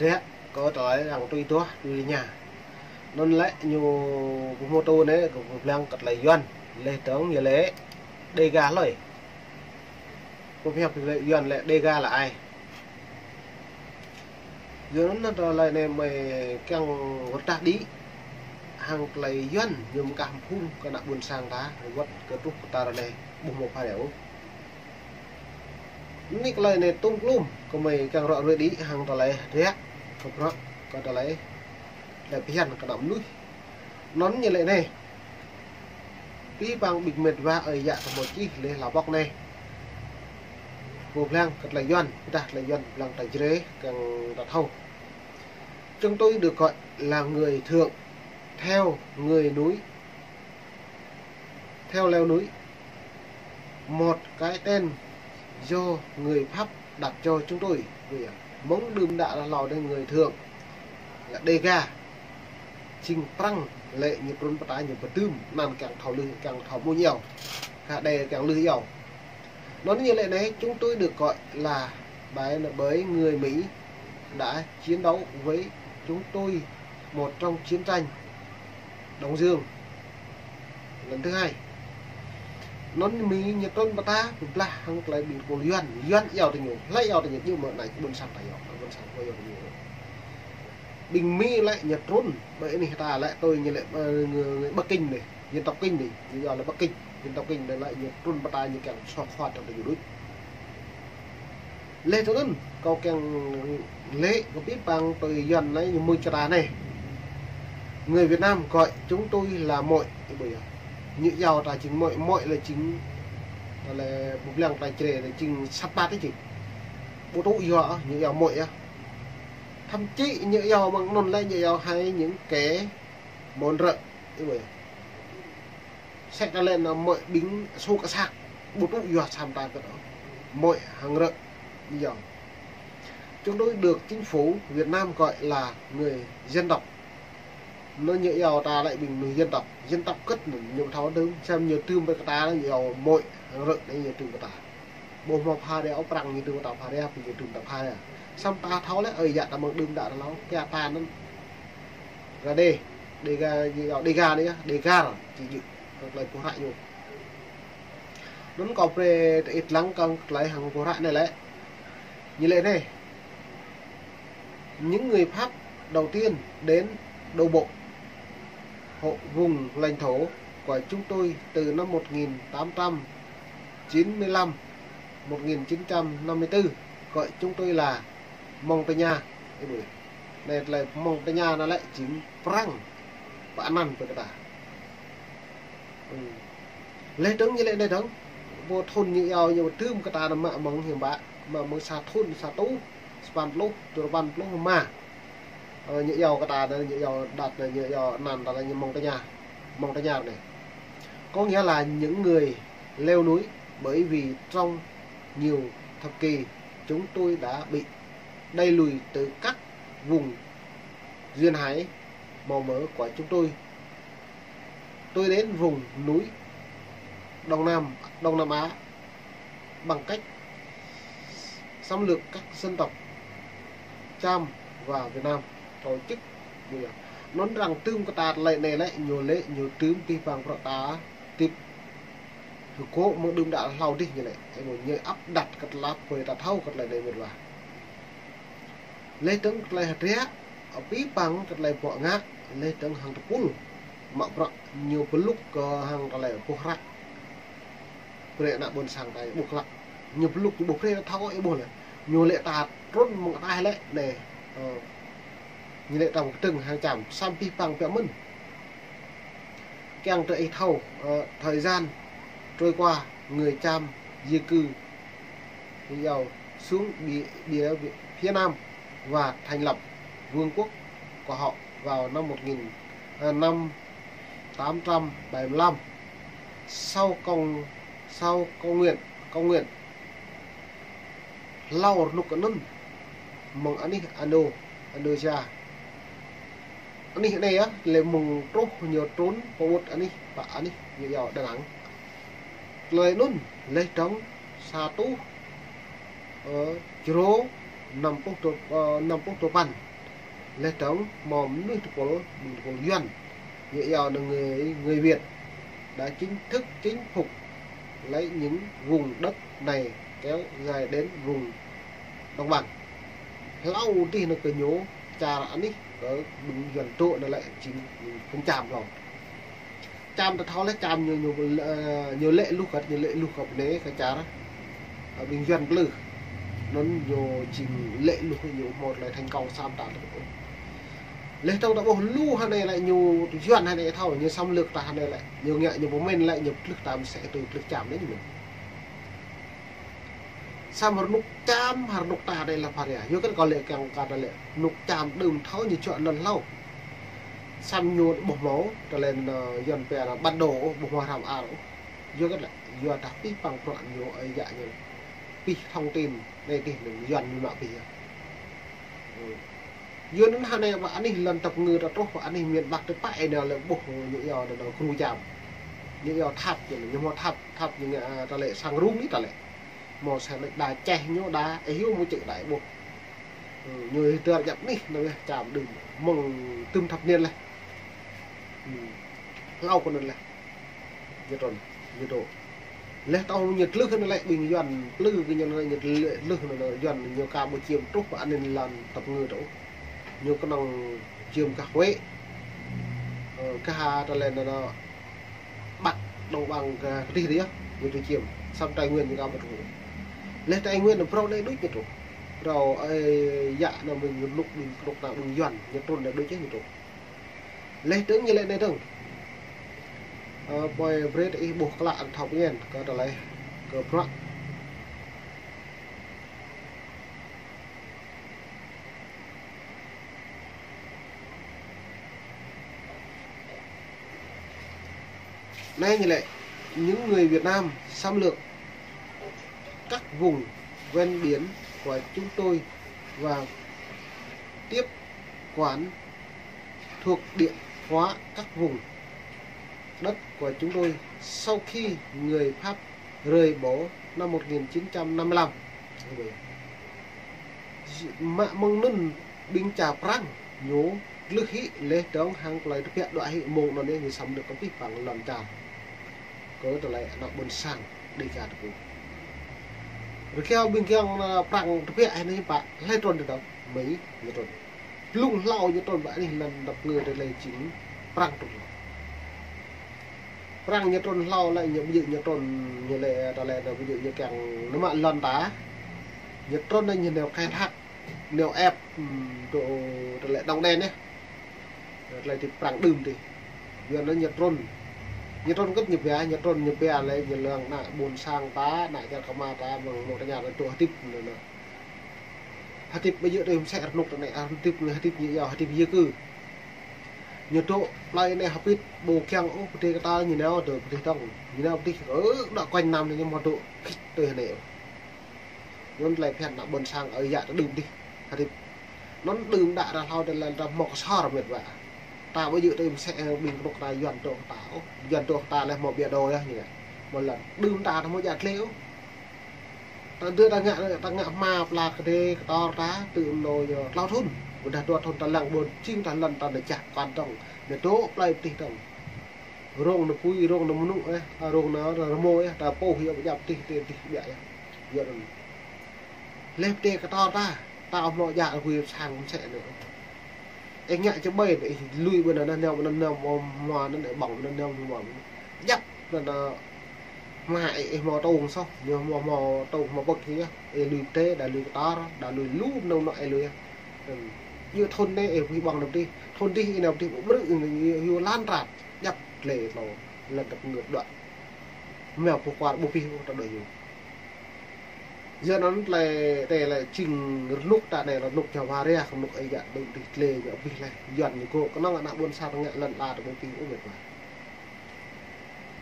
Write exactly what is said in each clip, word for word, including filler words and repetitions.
Rek kơ tơlơi arăng tui duah tui rơña. Anŭn lĕ ñu ƀu hmâo tŭ anai kơ pơblang kơ tơlơi Yuan. Laih dơ̆ng ñu lĕ Đêga hlơi. Pơhiăp tơlơi Yuan lĕ Đêga lĕ ai. Yua anŭn tơlơi anai mơi kiăng wơ̆t tah đĭ hăng tơlơi Yuan ñu mơkah mơphun kơ ană ƀôn sang ta, wơ̆t kơ truh kơ tar anai ƀu hmâo pha reo. Anai tơlơi anai tŭm klum kơ mơi kiăng ră ruai đĭ hăng tơlơi rek kơ bruă kơ tơlơi, tơlơi phiăn kơ ană mơnuih. Anŭn ñu lĕ anai. Abih bang ƀing met wa ơi yă tơmô čih lĕ hla pŏk anai. Pơblang kơ tơlơi Yuan, pơdah tơlơi Yuan pơblang tơlơi Jrai kiăng ta thâo. Chúng tôi được gọi là người thượng, theo người núi, theo leo núi. Một cái tên do người Pháp đặt cho chúng tôi. Mơ̆ng đưm đă hlâo đe người thượng là Đêga. Jing Prăng lĕ ñu trŭn pơtă ñu pơdưm, anăn kiăng thâo lưh, kiăng thâo mơ̆ ñu iâu. Kah đe kiăng lưh iâu. Anŭn ñu lĕ anai, chúng tôi được gọi là bởi, bởi người Mỹ đã chiến đấu với chúng tôi một trong chiến tranh Đông Dương lần thứ hai. Anŭn Mi ñu trŭn pơtă pơblah hăng tơlơi ƀing tơpul Yuan, Yuan iâu tơ ñu, hlơi iâu tơ ñu, ñu mơ̆ anai ƀôn sang ta iâu, ƀôn sang ta iâu tơ ñu. Ƀing Mi lĕ ñu trŭn, ƀơi anih ta lĕ tui ñu lĕ, ơ, người, người Bắc Kinh anai, dân tộc Kinh anai, ñu iâu lĕ Bắc Kinh, dân tộc Kinh anai lĕ ñu trŭn pơtă ñu kiăng soh khoa trong tơ ñu đôč. Laih dơ̆ng anŭn, kâo kiăng lĕ kơ abih bang tui Yuan anai ñu mui čơra anai. Người Việt Nam gọi chúng tôi là mội, ih ƀuh yơh. Ñu iâu ta jing mội, mội lĕ jing, ta lĕ pơblang tơlơi Jrai lĕ jing sat ƀat ih jing. Ƀu tŭ yua, ñu iâu mội yơh. Thậm chí ñu iâu mơ̆ng anŭn lĕ ñu iâu hai những kẻ mòn rợ, ih ƀuh yơh. Sĕk ta lĕ anŭn mơi ƀing sôk kơsăk. Ƀu tŭ yua sam ta kơ tơ. Mơi hăng rơ̆. Ñu iâu. Chúng tôi được chính phủ Việt Nam gọi là người dân tộc. Anŭn ñu iâu ta lĕ ƀing mơnuih dân tộc. Dân tộc kơ̆t anŭn ñu thâo đưm. Sam ñu tưm pơ kơ ta ñu iâu mơi hăng rơ̆ anai ñu tưm pơ ta. Ƀu hmâo pha reo, Prăng ñu tưm pơ ta pha reo, ƀing ñu tưm ta pha reo. Sam ta thâo lĕ ơi yă ta mơ̆ng đưm đă hlâo. Kiăng ta anŭn. Rơđê, Đêga, Đêga anai yơh, Đêga, či djơ̆, kơ tơlơi pơhră ñu. Anŭn kâo brơi tơ-, ih lăng kơ tơlơi hăng pơhră anai lĕ. Ñu lĕ anai. Những người Pháp đầu tiên đến đổ bộ hộ vùng lãnh thổ của chúng tôi từ năm một nghìn tám trăm chín mươi lăm, một nghìn chín trăm năm mươi tư, gọi chúng tôi là Montagnard. Ih ƀuh. Anai tơlơi Montagnard anai lĕ jing Prăng pơanăn pơ kơ ta. Ư. Laih dơ̆ng ñu lĕ anai dơ̆ng. Ƀu thŭn ñu iâu ñu tưm kơ ta anŭn mă mơ̆ng hiư̆m pă. Mă mơ̆ng sa thŭn, sa rơtuh, sapăn pluh, duapăn pluh rơma. Ơ, ñu iâu kơ ta anŭn, ñu iâu đăt anŭn, ñu iâu anăn ta anŭn ñu Montagnard. Montagnard anai. Có nghĩa là những người leo núi, bởi vì trong nhiều thập kỷ chúng tôi đã bị đẩy lùi từ các vùng duyên hải màu mỡ của chúng tôi. Tôi đến vùng núi Đông Nam, Đông Nam Á bằng cách xâm lược các dân tộc Cham và Việt Nam tổ chức. Anŭn arăng tưm kơ ta tơlơi anai lĕ, ñu lĕ, ñu tưm abih bang bruă ta hơdip hơgŏ mơ̆ng đưm đă hlâo dih ñu lĕ. Ơ, ñu áp đặt kơ tơlơi pơ ta thâo kơ tơlơi anai mơ̆n wa. Laih dơ̆ng tơlơi hơdră, abih bang kơ tơlơi bŏ ngă, laih dơ̆ng hăng tơpul. Mă bruă ñu pơlŭk kơ hăng tơlơi pơhră. Brơi ană ƀôn sang ta ƀuh klă. Ñu pơlŭk ñu ƀuh brơi ta thâo ih ƀuh lĕ. Ñu lĕ ta trŭn mơ̆ng ataih lĕ anai. Ơ. Ñu lĕ ta mơ̆ng kơdơ̆ng hăng Cham, sam abih bang biă mơ̆n. Kiăng tơ ih thâo, ơ, thời gian trôi qua, người Cham di cư, di dời xuống bìa, bìa, bìa phía Nam và thành lập vương quốc của họ vào năm một nghìn, à, năm tám trăm bảy mươi lăm. Sau công, sau công nguyên, công nguyên. Hlâo rơnŭk anŭn, mơ̆ng anih Indo, Indonesia. Anih anai yơh, lĕ mơ̆ng truh ñu trŭn pơƀut anih, pă anih, ñu iâu Đà Nẵng. Tơlơi anŭn, laih dơ̆ng sa rơtuh, ơ, črô năm pluh dua, ơ, năm pluh dua păn. Laih dơ̆ng hmâo mơnuih tơpul, ƀing tơpul Yuan, ñu iâu nao người, người Việt đã chính thức chinh phục lấy những vùng đất này kéo dài đến vùng Đồng Bằng. Hlâo dih nao kơ ñu čar anih kơ ƀing Yuan dŏ nao lĕ jing ƀing Čam hlâo. Čam ta thâo laih, Čam ñu, ñu, ơ, ñu lĕ luh kơ, ñu lĕ luh kơ bơnai kơ čar, ơ, ƀing Yuan plư. Anŭn ñu jing lĕ luh ñu hmâo tơlơi thành công sa mơta tơpul. Laih dơ̆ng ta ƀuh lu hơnai lĕ ñu Yuan hơnai thâo, ñu xâm lược ta hơnai lĕ, ñu ngă ñu pơmĭn lĕ ñu plư ta mơsĕ tui plư Čam anai ñu mĭn. Samơ̆ rơnŭk Čam hă rơnŭk ta anai lĕ phara. Yua kơ kâo lĕ kiăng kơ ta lĕ rơnŭk Čam đưm thâo ñu čuă lŏn hlâo. Samơ̆ ñu ƀuh hmâo, ta lĕ, ơ, Yuan pia bản đồ, ƀuh hmâo hrăm ar. Yua kơ lĕ, yua ta pih păng prŏ ñu, ơi yă ñu. Pih thông tin, anai dih nơ̆ng Yuan ñu mă pih yơh. Yua anŭn hơnai ƀă anih lŏn tơpơngư ta truh, ƀă anih miền Bắc tơpă ih nao lĕ ƀuh ñu iâu nao, nao gru Čam. Ñu iâu tháp, ñu hmâo tháp, tháp ñu ngă, ơ, ta lĕ sang rung ih ta lĕ. Hmâo sa lĕ đa čeh ñu đa, ih hyu mơ̆ čĕ đa ih ƀuh. Ơ, ñu hơdơr djăp anih nao yơh Čam đưm, mơ̆ng tơm thập niên laih. Hlâo kơ anŭn laih. Ñu trŭn, ñu dŏ. Laih tơ̆ng ñu tlưh nao lĕ ƀing Yuan plư kơ ñu nao, ñu tlưh nao, Yuan ñu ka ƀu čiêm truh ƀă anih lŏn tơpơngư truh. Ñu kơnơ̆ng čiêm gah Huế. Ơ, gah ta lĕ nao, nao Bắc, Đồng Bằng kơ kơdih dih yơh, ñu tui čiêm. Samơ̆ Tây Nguyên ñu ka ƀu truh. Laih Tây Nguyên nao phrâo anai đôč ñu truh. Phrâo, ơi yă nao ƀing rơnŭk ƀing kơnuk kơna ƀing Yuan, ñu trŭn anai đôč yơh ñu truh. Laih dơ̆ng ñu lĕ anai dơ̆ng. Ơ, ƀơi brơi ta ih ƀuh klă thâo pơñen kơ tơlơi kơ bruă. Anai ñu lĕ, những người Việt Nam xâm lược các vùng ven biển của chúng tôi và tiếp quản thuộc địa hóa các vùng đất của chúng tôi sau khi người Pháp rời bỏ năm một nghìn chín trăm năm mươi lăm. Mă mơ̆ng anŭn ƀing čar Prăng ñu tlưh hĭ laih dơ̆ng hăng tơlơi tơbiă đuaĭ hĭ mơ̆ng anŭn ñu xâm lược kơ pih păng lŏn čar. Kơ tơlơi ană ƀôn sang Đêga tơpul. Rơgao ƀing kiăng, ơ, Prăng tơbiă hĭ anai pă, hlơi trŭn tơdŏ, Mi ñu trŭn. Blung hlâo ñu trŭn ƀă anih lŏn tơpơngư tơlơi jing Prăng trŭn. Prăng ñu trŭn hlâo lĕ ñu ƀu djơ̆ ñu trŭn ñu lĕ, ta lĕ ñu ƀu djơ̆ ñu kiăng nao mă lŏn ta. Ñu trŭn anai ñu nao khai thác, nao ĕp, ưm, dŏ tơlơi Đồng Đen yơh. Tơlơi tip Prăng đưm dih. Yua anŭn ñu trŭn. Ñu trŭn kơ̆t ñu pia, ñu trŭn ñu pia lĕ ñu lăng ană ƀôn sang ta, ană čar kơma ta, mơ̆ng mơ̆ng tơña ta dŏ hơdip anŭn. Hơdip ƀu djơ̆ tui mơsĕ rơnŭk ta anai, hơdip, hơdip ñu iâu hơdip di cư. Ñu dŏ plơi anai hơbĭt ƀu kiăng ôh, pơdai kơtăl ñu nao dŏ pơdih dơ̆ng. Ñu nao pơdih, ơ, dŏ quanh năm anai ñu hmâo dŏ khĭt tui anai ôh. Anŭn tơlơi phiăn ană ƀôn sang ơi yă ta đưm dih. Hơdip. Anŭn đưm đă ta hlâo ta lăng ta hmâo kơsor mĕt wa. Ta ƀu djơ̆ tui mơsĕ, ơ, ƀing kơnuk kơna Yuan dŏ ta ôh. Yuan dŏ ta lĕ hmâo bia đô yơh ñu. Hmâo lăng đưm ta ta hmâo djă tlê ôh. Ta dơ̆ ta ngă, ta ngă hma pla kơdê kơtor ta, tơ̆ mơnô yơh tlâo thŭn. Ƀôdah dua thŭn ta lăng ƀôn jing ta lŏn ta nao čah kăn dơ̆ng. Nao dŏ plơi pơdih dơ̆ng. Rông nao apui, rông nao mơnŭ yơh, ta rông nao rơmô yơh, ta pôh yơh, pơjăp pơdih, pơdih, pơdih biă yơh. Yua anŭn. Laih pơdai kơtor ta, ta ƀu hmâo djă rơgui sang mơsĕ anai. Ih ngă čơbơi anai, ih lui ƀơi anŭn, nao ƀơi anŭn, nao hmua anŭn, ih ƀơ̆ng ƀơi anŭn, nao hmua anŭn. Djăp anŭn, hma ih, ih hmâo tông soh, ñu hmâo, hmâo tông, hmâo pơ̆k yơh. Ih lui pơdai, đa lui kơtor, đa lui lu mơnŭ mơnŭ ih lui yơh. Ưm. Yua thŭn anai ih ƀơ̆ng nao pơdih, thŭn dih ih nao pơdih ƀu brư̆, ih yua lan rat, djăp tlê tlâo, lŏn tơpơngư đuaĭ. Mơ̆ pơkuar ƀu pih ôh ta đuaĭ yua. Yua anŭn tơlơi, tơlơi jing rơnŭk ta anai, rơnŭk Java ria, rơnŭk ơi yă đưm dih tlê ñu pih laih, Yuan ñu gŏ kơnơ̆ng ană ƀôn sang ngă lŏn ala ta ƀu pih ôh mĕt wa.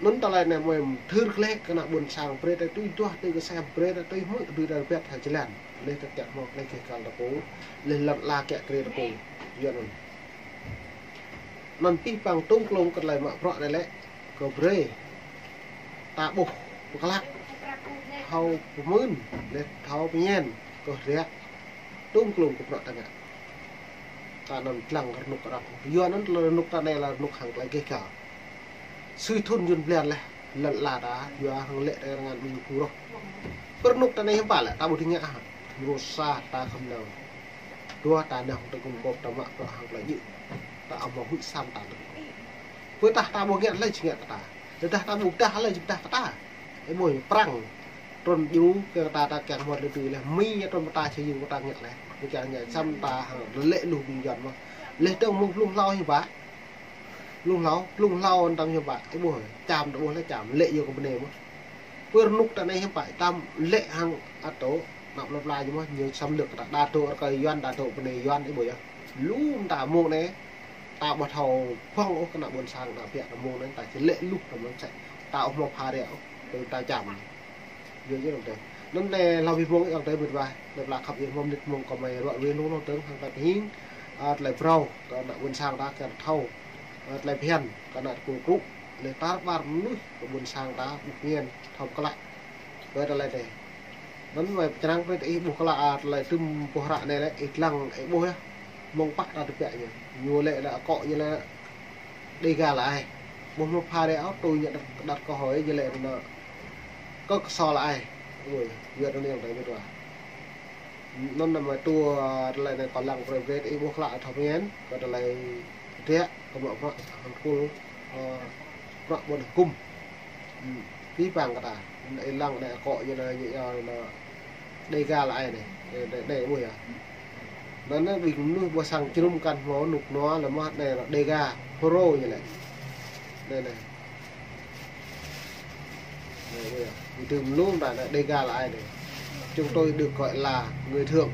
Anŭn tơlơi anai mơ̆ thâo glaĭ kơ ană ƀôn sang, brơi ta tui duah, tui kơsem, brơi ta tui hmư̆, tui ta rơbat hơjơlan. Laih ta kiăng hmâo tơlơi keh kal ta pô, laih lŏn ala kiăng krê ta pô. Yua anŭn. Anŭn pih păng tŏng klŏng kơ tơlơi mă bruă anai lĕ, kơ brơi ta ƀuh pơklă, thâo pơmĭn, laih thâo pơñen, kơ rơ̆k tŏng klŏng kơ bruă ta ngă. Ta anŭn lăng rơnŭk arăng. Yua anŭn rơnŭk ta anai lĕ rơnŭk hăng tơlơi gêh gao. Sui thŭn Yuan blan laih, lŏn ala ta, yua hăng lĕ tơlơi rơngan ƀing phu rŏh. Pơ rơnŭk ta anai hiư̆m pă lĕ, ta ƀu dưi ngă hă. Rơsa ta khŏm nao. Dua ta nao hăng tơgŭm gŏp ta mă bruă hăng tơlơi djơ̆. Ta ăt mơ̆ huĭ sam ta tơgŭm. Pơ tah ta ƀu ngă lĕ či ngă kơ ta. Tơdah ta ƀu tah lĕ či tah kơ ta. Ih ƀuh, prăng. Trŭn djru kơ ta ta kiăng hmâo tơlơi tui laih. Mi trŭn pơ ta či yua kơ ta ngă laih. Mi kiăng ngă sam ta hăng lĕ luh ƀing Yuan mơ̆n. Laih dơ̆ng mơ̆ng blung hlâo hiư̆m pă. Blung hlâo, blung hlâo anŭn tam hiư̆m pă. Ih ƀuh, čăm ta ƀuh lĕ čăm. Lĕ yua kơ bơnai mơ̆n. Pơ rơnŭk ta anai hiư̆m pă, tam lĕ hăng atô, ană plơi pla ñu mơ̆n, ñu xâm lược ta, đa đô rơkơi Yuan, đa đô bơnai Yuan, ih ƀuh yơh. Lu ta mơ̆ng anai, ta ƀu thâo phŏng ôh kơ ană ƀôn sang, ană biă ta mơ̆ng anai, ta či lĕ luh ta mơ̆n sĕ, ta ƀu hmâo pha ră ôh, tơ ta čăm. Yua yơh anŭn tơ. Anŭn anai hlâo abih mơ̆ng ayŏng adơi mĕt wa, tơlơi pơala khăp yơh hmâo mơnit mơ̆ng kơ mơi ruă ruai lu lu tơ̆ng, hăng ta pơhing, a, tơlơi phrâo, kơ ană ƀôn sang ta kiăng thâo, a, tơlơi phiăn, kơ ană tơpul krŭ, lĕ tar ƀar mơnuih kơ ƀôn sang ta ƀuh ngăn thâo klă. Kơ tơlơi tê. Anŭn mơi pơčrang brơi tơ ih ƀuh klă, a, tơlơi tŭm ƀuh hră anai lĕ, ih lăng, ih ƀuh yơh. Mơ̆ng pă ta tơbiă ñu. Ñu lĕ, lĕ akŏ ñu lĕ Đêga lăi. Ƀuh mơ̆ pha ră ôh, tui ñu đăt, đăt kơ hơi ñu lĕ anŭn. Kơ kơsol lăi. Ui, yua anŭn ayŏng adơi mĕt wa. Anŭn anai mơi tŭ, a, tơlơi anai kâo lăng brơi brơi, ih ƀuh klă thâo pơmĭn, kơ tơlơi tơbiă, kơ mă bruă hăng tơpul, a, bruă ƀôn hơkŭm. Ư, pih pang kơ ta. Ih lăng anai akŏ yơh anai, ñu yơh anai Đêga lăi anai. Anai, anai, anai, ƀuh yơh. Anŭn anai ƀing mơnuih ƀuh sang jơnum kăn hmâo rơnŭk rơnua lĕ mơ̆ anai Đêga, Phrô ñu lĕ. Anai, anai. Anai, ƀuh yơh. Ƀing tơm lu ta anai Đêga lăi anai. Chúng tôi được gọi là người Thượng.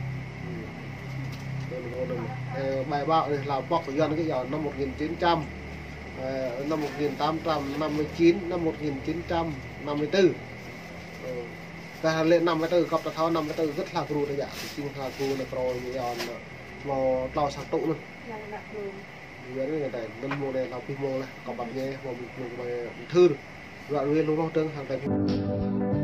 Ư. Anŭn, anŭn, anŭn. Ơ, bài báo anai hlâo pŏk Yuan kơ yơh năm một nghìn chín trăm, ơ, năm một nghìn tám trăm năm mươi chín, năm một nghìn chín trăm năm mươi tư. Ơ, ta lĕ năm mươi tư, gŏp ta thâo năm mươi tư gơ̆t hla gru ta yơh. Jing hla gru anai krô ñu yơh anŭn. Hmâo tlâo sang tŭ anŭn. Yua anŭn anai, anŭn mơ̆ng anai hlâo abih mơ̆ng laih, kâo pap ñe, hmâo mơ̆ng, mơ̆ng mơi mơthưr. Ruă ruai lu lu tơ̆ng hăng ta pơhing.